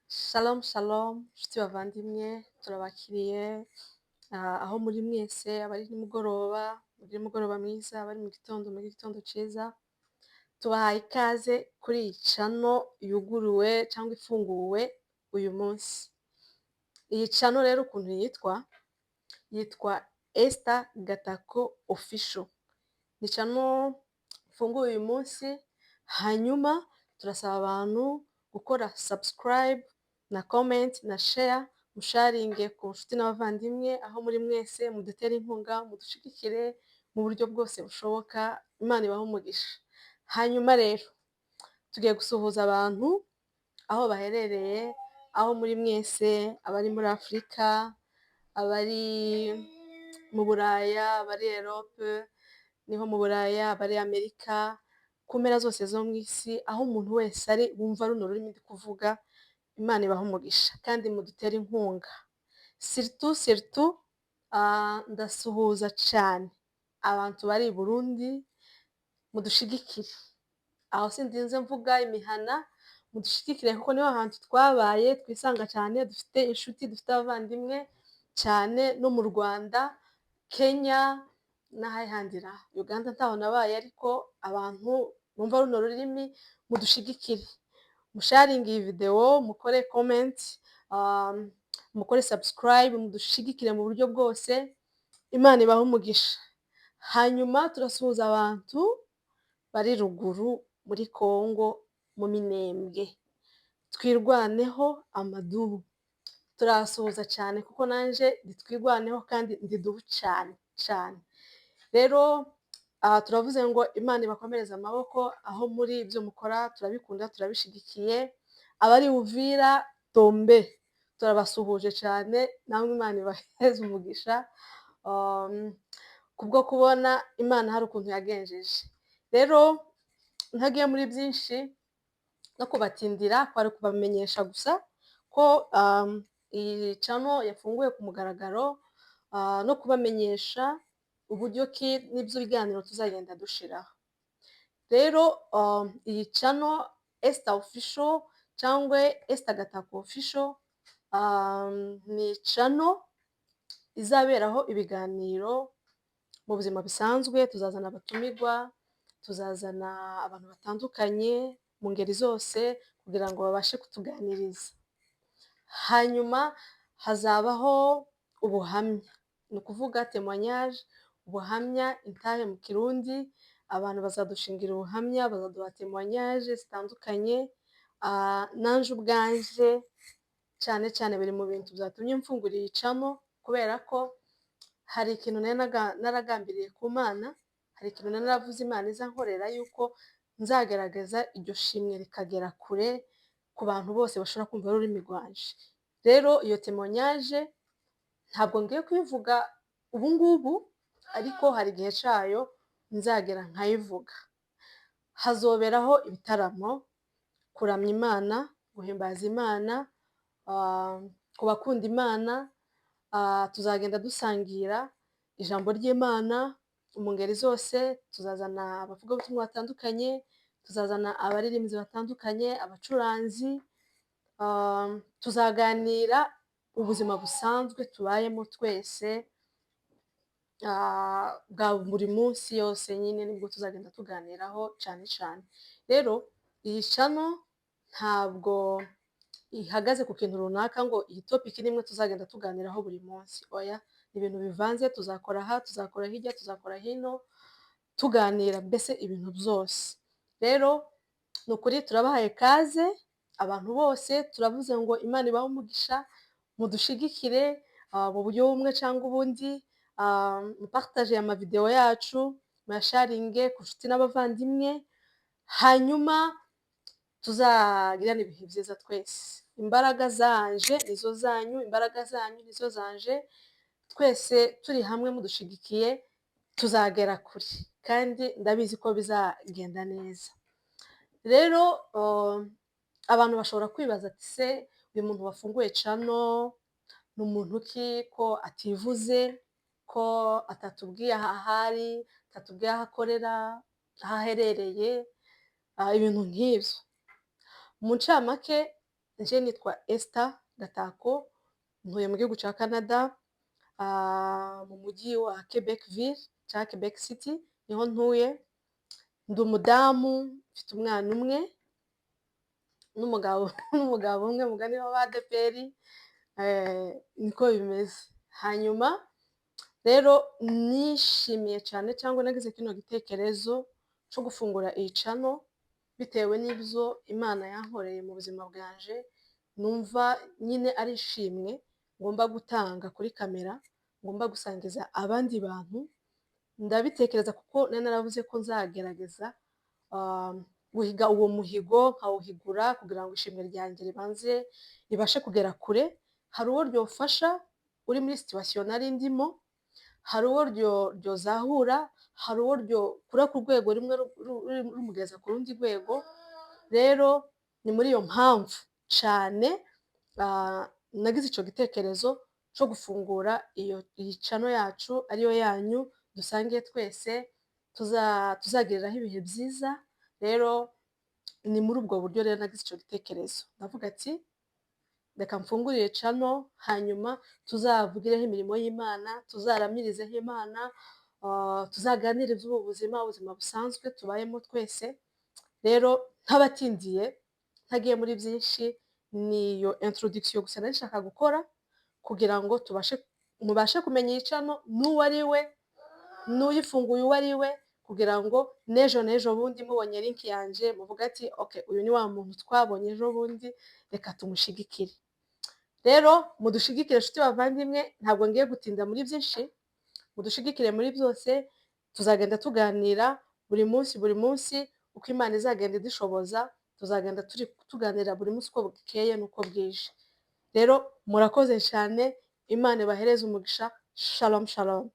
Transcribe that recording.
Shalom shalom, nshuti bavandimwe, turabakiriye aho muri mwese. Abari nimugoroba mugire umugoroba mwiza, abari mu gitondo mugire igitondo ciza. Tubahaye ikaze kuri iyi channel yuguruwe cyangwa ifunguwe uyu munsi. Iyi channel rero ukuntu yitwa, yitwa Esther Gatako Official. Ni channel ifunguye uyu munsi, hanyuma turasaba abantu gukora subscribe na comment na share, musharinge ku nshuti n'abavandimwe aho muri mwese, mudutere inkunga, mudushigikire mu buryo bwose bushoboka. Imana ibahe umugisha. Hanyuma rero tugiye gusuhuza abantu aho baherereye, aho muri mwese, abari muri Afurika, abari mu Buraya, abari Europe, niho mu Buraya, abari Amerika, ku mpera zose zo mu isi, aho umuntu wese ari wumva runo rurimi ndi kuvuga, Imana ibahe umugisha kandi mudutere inkunga. Surtout surtout, ndasuhuza cane abantu bari i Burundi, mudushigikire. Aho sindinze mvuga imihana, mudushigikire kuko niho hantu twabaye, twisanga cyane, dufite inshuti, dufite abavandimwe cyane, no mu Rwanda, Kenya n'ahandi ra Uganda ntaho nabaye, ariko abantu bumva runo rurimi mudushigikire, musharinge iyi video, mukore comment, mukore subscribe, mudushigikire mu buryo bwose. Imana ibahe umugisha. Hanyuma turasuhuza abantu bari ruguru muri Kongo, mu Minembwe, Twirwaneho, amadubu. Turabasuhuza cyane kuko nanje ndi Twirwaneho kandi ndi dubu cyane cyane. Rero aha turavuze ngo Imana ibakomereze amaboko aho muri, ibyo mukora turabikunda, turabishigikiye. Abari Uvira Tombe, turabasuhuje cyane namwe, Imana ibaheze umugisha kubwo kubona Imana hari ukuntu yagenjeje. Rero ntagiye muri byinshi no kubatindira, kwari kubamenyesha gusa ko iyi channel yafunguye ku mugaragaro, no kubamenyesha uburyo ki n'ibyo biganiro tuzagenda dushiraho. Rero iyi channel Esther Official cyangwa Esther Gatako Official ni channel izaberaho ibiganiro mu buzima busanzwe. Tuzazana abatumirwa, tuzazana abantu batandukanye mu ngeri zose kugira ngo babashe kutuganiriza. Hanyuma hazabaho ubuhamya, ni ukuvuga témoignage, ubuhamya, intahe mu Kirundi. Abantu bazadushingira ubuhamya, bazaduha témoignage zitandukanye. Nanje ubwanje cyane cyane biri mu bintu byatumye mfungura iyi channel, kubera ko hari ikintu nari naragambiriye ku Mana, hari ikintu nari naravuze Imana iza nkorera, yuko nzagaragaza iryo shimwe rikagera kure ku bantu bose bashobora kumva ururimi rwanje. Rero iyo témoignage ntabwo ngiye kuyivuga ubu ngubu, ariko hari igihe cayo nzagera nkayivuga. Hazoberaho ibitaramo, kuramya Imana, guhimbaza Imana, ku bakunda Imana, tuzagenda dusangira ijambo ry'Imana mu ngeri zose. Tuzazana abavugabutumwa batandukanye, tuzazana abaririmbyi batandukanye, abacuranzi, tuzaganira ubuzima busanzwe tubayemo twese bwa buri munsi yose nyine, nibwo tuzagenda tuganiraho cyane cyane. Rero iyi channel ntabwo ihagaze ku kintu runaka ngo iyi topic nimwe tuzagenda tuganiraho buri munsi, oya, ni ibintu bivanze. Tuzakora aha, tuzakora hirya, tuzakora hino, tuganira mbese ibintu byose. Rero ni ukuri turabahaye kaze abantu bose, turavuze ngo Imana ibahe umugisha, mudushigikire mu buryo bumwe cyangwa ubundi, mupartage amavideo yacu, muyasharinge ku nshuti n'abavandimwe, hanyuma tuzagirane ibihe byiza twese. Imbaraga zanje nizo zanyu, imbaraga zanyu nizo zanje, twese turi hamwe mudushigikiye tuzagera kure kandi ndabizi ko bizagenda neza. Rero abantu bashobora kwibaza ati: "Se uyu muntu wafunguye channel ni umuntu ki, ko ativuze, ko atatubwiye aho ari, atatubwiye aho akorera, aho aherereye?" Ibintu nk'ibyo. Mu ncamake Nje nitwa Esther Gatako, ntuye mu gihugu cya Canada, mu mujyi wa Quebecville cyangwa Quebec City niho ntuye. Ndi umudamu, mfite umwana umwe n'umugabo umwe, mugani w'Abadeperi, niko bimeze. Hanyuma rero nishimiye cyane cyangwa nagize kino gitekerezo cyo gufungura iyi channel bitewe n'ibyo Imana yankoreye mu buzima bwanje, numva nyine ari ishimwe ngomba gutanga kuri kamera, ngomba gusangiza abandi bantu. Ndabitekereza kuko nari naravuze ko nzagerageza guhiga uwo muhigo, nkawuhigura kugira ngo ishimwe ryanjye ribanze ribashe kugera kure. Hari uwo ryofasha uri muri situation nari ndimo, hari uwo ryozahura, hari uwo ryokura ku rwego rumwe rumugeza ku rundi rwego. Rero ni muri iyo mpamvu cyane nagize icyo gitekerezo cyo gufungura iyi channel yacu, ariyo yanyu dusangiye twese, tuzagiriraho ibihe byiza. Rero ni muri ubwo buryo rero nagize icyo gitekerezo, ndavuga ati: "Reka mfungurire channel, hanyuma tuzavugireho imirimo y'Imana, tuzaramirizeho Imana, tuzaganire iby'ubu buzima, ubuzima busanzwe tubayemo twese." Rero ntabatindiye, ntagiye muri byinshi, ni iyo introduction gusa nari nshaka gukora kugira ngo tubashe mubashe kumenya iyi channel n'uwo ari we, n'uyifunguye uwo ari we, kugira ngo n'ejo n'ejo bundi mubonye link yanje muvuga ati: "Okay, uyu ni wa muntu twabonye ejo bundi, reka tumushigikire." Rero mudushigikire nshuti bavandimwe, ntabwo ngiye gutinda muri byinshi, mudushigikire muri byose. Tuzagenda tuganira buri munsi, buri munsi uko Imana izagenda idushoboza, tuzagenda turi tuganira buri munsi uko bukeye n'uko bwije. Rero murakoze cyane, Imana ibahereze umugisha. Shalom, shalom.